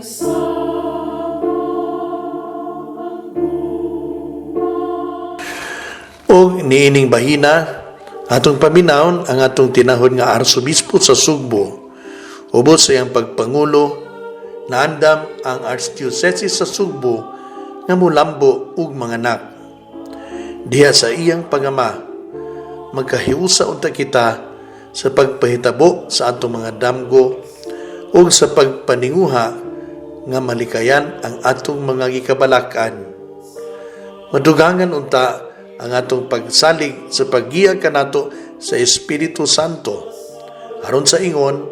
Sama ang gugma. Og niining bahina, atong paminawon ang atong tinahod nga arsobispo sa Sugbo. Ubos sa iyang pagpangulo, naandam ang Archdiocese sa Sugbo nga mulambo ug manganak. Diha sa iyang pagama, magkahiusa unta kita sa pagpahitabo sa atong mga damgo ug sa pagpaninguha nga malikayan ang atong mga gikabalakan. Madugangan unta ang atong pagsalig sa paggiya kanato sa Espiritu Santo. Aron sa ingon,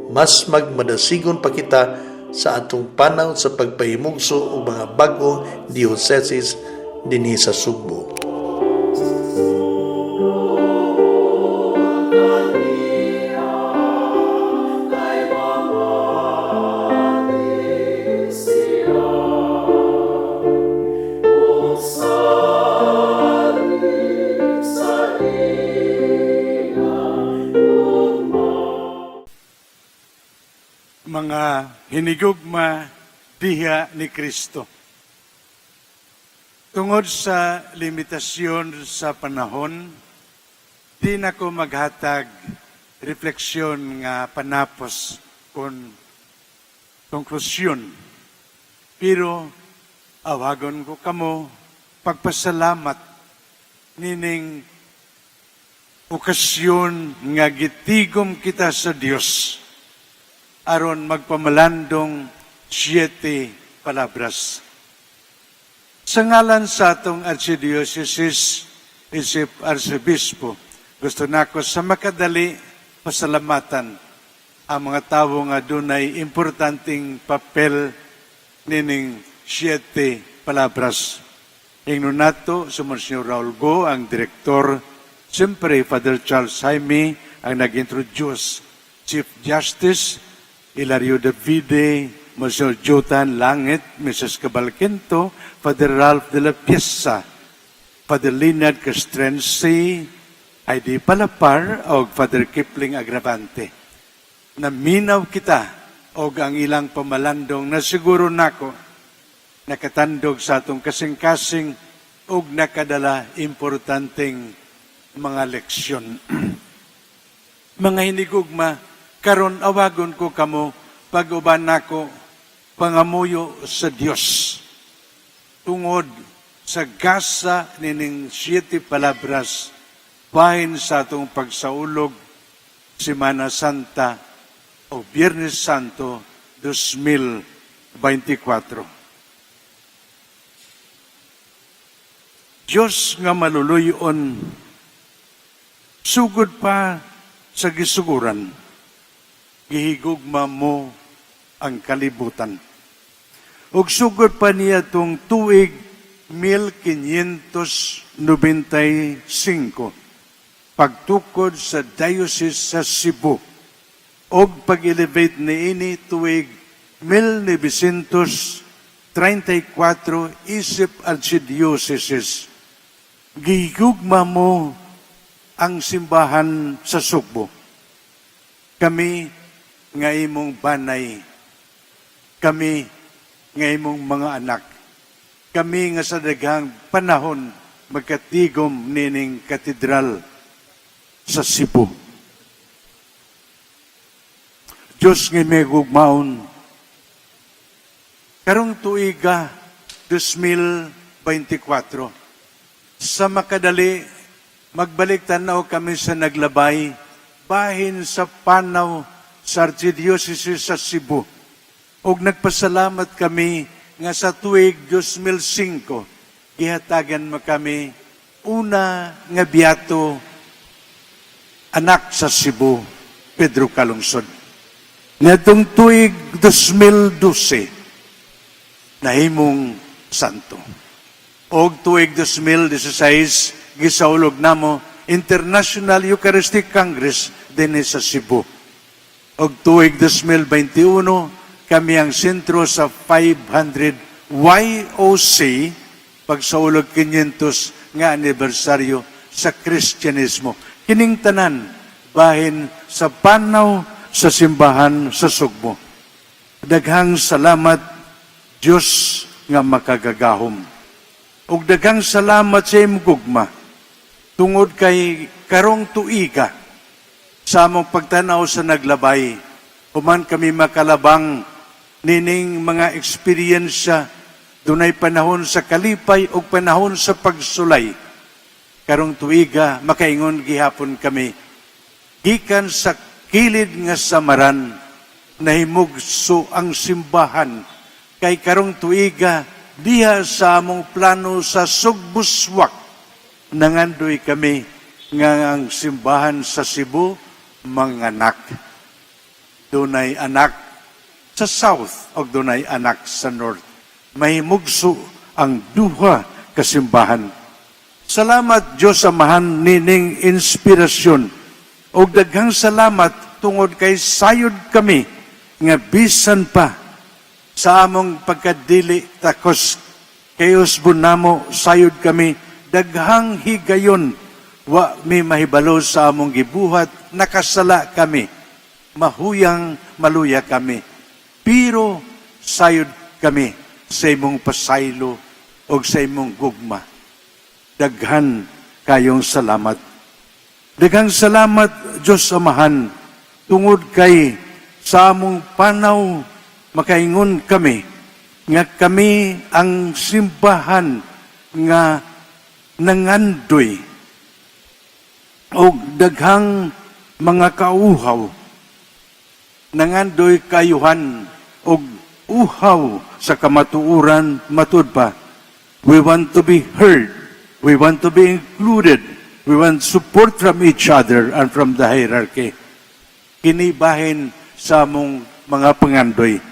mas magmadasigon pa kita sa atong panaw sa pagpahimugso og mga bag-ong dioceses dinhi sa Sugbo. Kay mamati siya ug salig sa iyang gugma. Mga hinigugma diha ni Kristo. Tungod sa limitasyon sa panahon, di na ko maghatag refleksyon nga panapos kon konklusyon. Pero awagon ko kamo pagpasalamat nining okasyon nga gitigom kita sa Dios aron magpamalandong Siyete Palabras. Sa ngalan sa atong Archdiocese, isip Arsobispo, gusto nako sa makadali pasalamatan ang mga tawo nga dunay importanteng papel nining Siyete Palabras. Ingnon nato si Monsignor Raul Go, ang direktor, siyempre Father Charles Jaime, ang nag-introduce, Chief Justice Hilario Davide, Monsignor Jotan Langit, Mrs. Cabalquinto, Father Ralph de la Pieza, Father Leonard Castrense, Heidi Palapar, o Father Kipling Agravante. Naminaw kita og ang ilang pamalandong na siguro nako nakatandog sa atong kasing-kasing og nakadala importanteng mga leksyon. Mga hinigugma, karon awagon ko kamo pag-uban nako pangamuyo sa Dios tungod sa gasa nining Siyete Palabras bahin sa atong pagsaulog Semana Santa o Biyernes Santo 2024. Diyos nga maluluyon, sugod pa sa gisuguran, gihigugma mo ang kalibutan. Ug sugod pa niya tong tuig 1595, pagtukod sa Diocese sa Cebu og pag-elevate niini tuig 1934 isip Archdiocese, gihigugma mo ang simbahan sa Sugbo. Kami nga imong banay, kami nga imong mga anak, kami nga sa daghang panahon magkatigom nining katedral sa Cebu. Diyos nga may gugmaon, karong tuiga 2024, sa makadali, magbalik tanaw kami sa naglabay, bahin sa panaw sa Archdiocese sa Cebu. Og nagpasalamat kami nga sa tuig 2005, gihatagan mo kami una nga biyato anak sa Cebu, Pedro Calungsod. Ngadtong tuig 2012, nahimong santo. Og tuig 2016, gisaulog namo International Eucharistic Congress dinhi sa Cebu. Og tuig 2021, kami ang sentro sa 500 YOC, pagsaulog 500 nga anibersaryo sa Kristyanismo. Kining tanan bahin sa panaw sa simbahan sa Sugbo. Daghang salamat, Dios nga makagagahom. Ug daghang salamat sa imong gugma tungod kay karong tuiga, sa among pagtanaw sa naglabay, human kami makalabang nining mga eksperyensya, dunay panahon sa kalipay ug panahon sa pagsulay. Karong tuiga, makaingon gihapon kami, gikan sa kilid nga samaran, nahimugso ang simbahan, kay karong tuiga, diha sa among plano sa Sugbuswak, nangandoy kami nga ang simbahan sa Cebu manganak. Dunay anak sa south o dunay anak sa north. Mahimugso ang duha ka simbahan. Salamat, Diyos Amahan, nining inspirasyon. Og daghang salamat tungod kay sayod kami nga bisan pa sa among pagkadili takos kay usbon namo, sayod kami daghang higayon wa mi mahibalo sa among gibuhat, nakasala kami, mahuyang maluya kami, pero sayod kami sa imong pasaylo og sa imong gugma. Daghan kayong salamat. Daghang salamat, Diyos Amahan, tungod kay sa among panaw, makaingon kami nga kami ang simbahan nga nangandoy og daghang mga kauhaw, nangandoy kayuhan og uhaw sa kamatuoran. Matud pa, we want to be heard, we want to be included, we want support from each other and from the hierarchy. Kini bahin sa among mga pangandoy.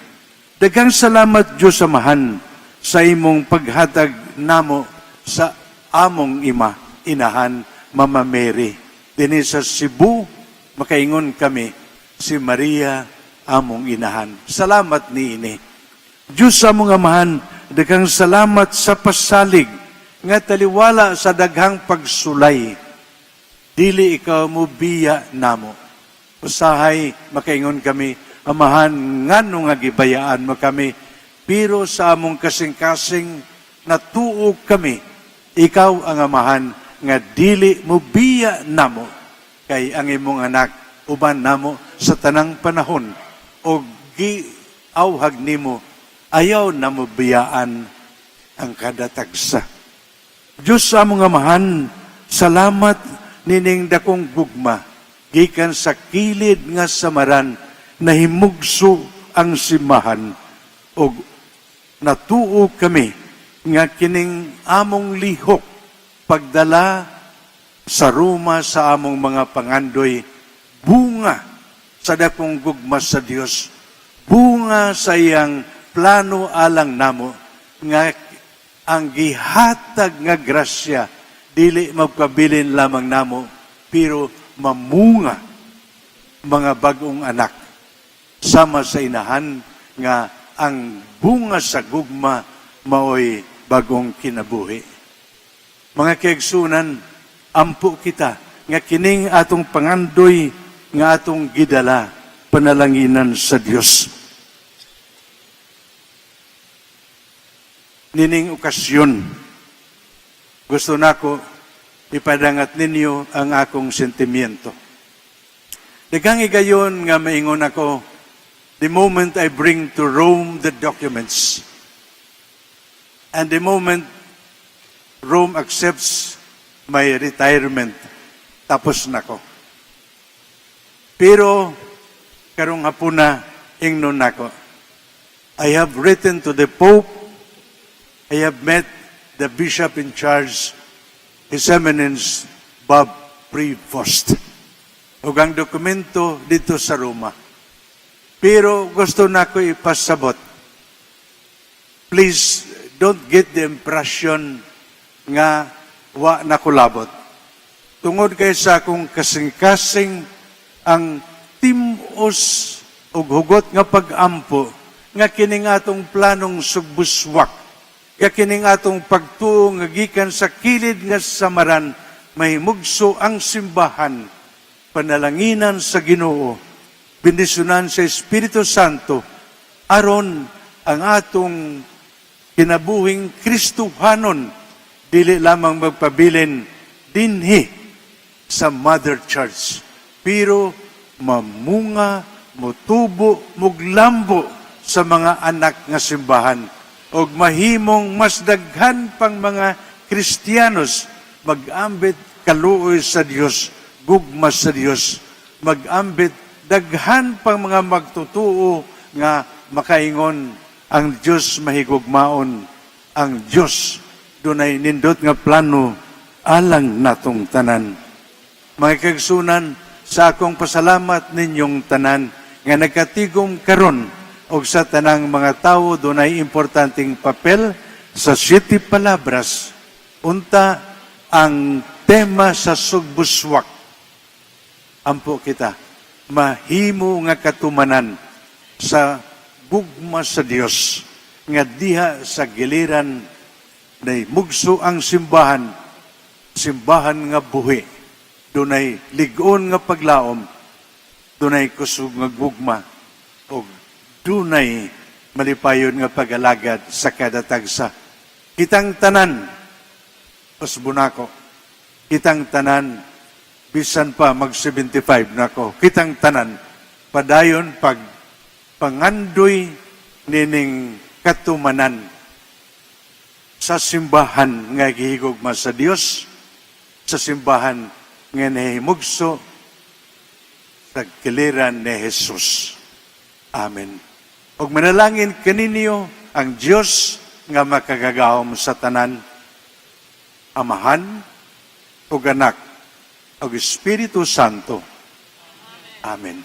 Daghang salamat, Diyos Amahan, sa imong paghatag namo sa among ima, inahan, Mama Mary. Dinhi sa Cebu, makaingon kami, si Maria among inahan. Salamat niini. Diyos sa among Amahan, daghang salamat sa pasalig nga taliwala sa daghang pagsulay, dili ikaw mo biya namo. Usahay makaingon kami, "Amahan, ngano nga gibayaan mo kami?" Pero sa among kasing-kasing natuo kami, ikaw ang Amahan nga dili mo biya namo, kay ang imong anak uban namo sa tanang panahon og giawhag nimo, ayaw namo biyaan ang kada tagsa. Diyos sa among Amahan, salamat nining dakong gugma. Gikan sa kilid nga samaran, nahimugso ang simbahan og natuo kami nga kining among lihok pagdala sa Roma sa among mga pangandoy, bunga sa dakong gugma sa Dios, bunga sa iyang plano alang namo, nga ang gihatag nga grasya dili magpabilin lamang namo pero mamunga mga bagong anak sama sa inahan, nga ang bunga sa gugma maoy bagong kinabuhi. Mga kaigsunan, ampo kita nga kining atong pangandoy nga atong gidala, panalanginan sa Dios. Nining okasyon, gusto nako ipadangat ninyo ang akong sentimiento. Daghang higayon nga maingon ako, the moment I bring to Rome the documents, and the moment Rome accepts my retirement, tapos na ko. Pero, karong hapuna, ingnon nako, I have written to the Pope, I have met the bishop in charge, His Eminence Bob Prevost, ug ang dokumento dito sa Roma. Pero gusto nako ipasabot. Please don't get the impression nga wa na ko labot. Tungod kay sa akong kasing-kasing, ang tim-os ug hugot nga pag-ampo nga kining atong planong Sugbuswak, nga kining atong pagtuo nga gikan sa kilid nga samaran mahimugso ang simbahan, panalanginan sa Ginoo, bendisyonan sa Espiritu Santo, Aron ang atong kinabuhing Kristohanon dili lamang magpabilin dinhi sa Mother Church, pero mamunga, mutubo, muglambo sa mga anak nga simbahan og mahimong mas daghan pang mga Kristiyanos mag-ambit kaluoy sa Dios, gugma sa Dios, mag-ambit daghan pang mga magtutuo nga makaingon ang Dios mahigugmaon, ang Dios dunay nindot nga plano alang natong tanan. Mga kaigsuonan, sa akong pasalamat ninyong tanan nga nagkatigom karon og sa tanang mga tawo dunay importanteng papel sa Siete Palabras, unta ang tema sa Sugbuswak. Ampo kita mahimo nga katumanan sa gugma sa Dios nga diha sa giliran nay mugso ang simbahan, simbahan nga buhi, dunay lig-on nga paglaom, dunay kusog nga gugma ug dunay malipayon nga pag-alagad sa kada tagsa. Kitang tanan, usbon nako, kitang tanan, bisan pa mag 75 nako, kitang tanan padayon pag pangandoy nining katumanan sa simbahan nga gihigugma sa Dios, sa simbahan nga nahimugso sa kiliran ni Jesus. Amen. Og manalangin kaninyo ang Dios nga makagagahom sa tanan, Amahan, ug Anak, ug Espiritu Santo. Amen.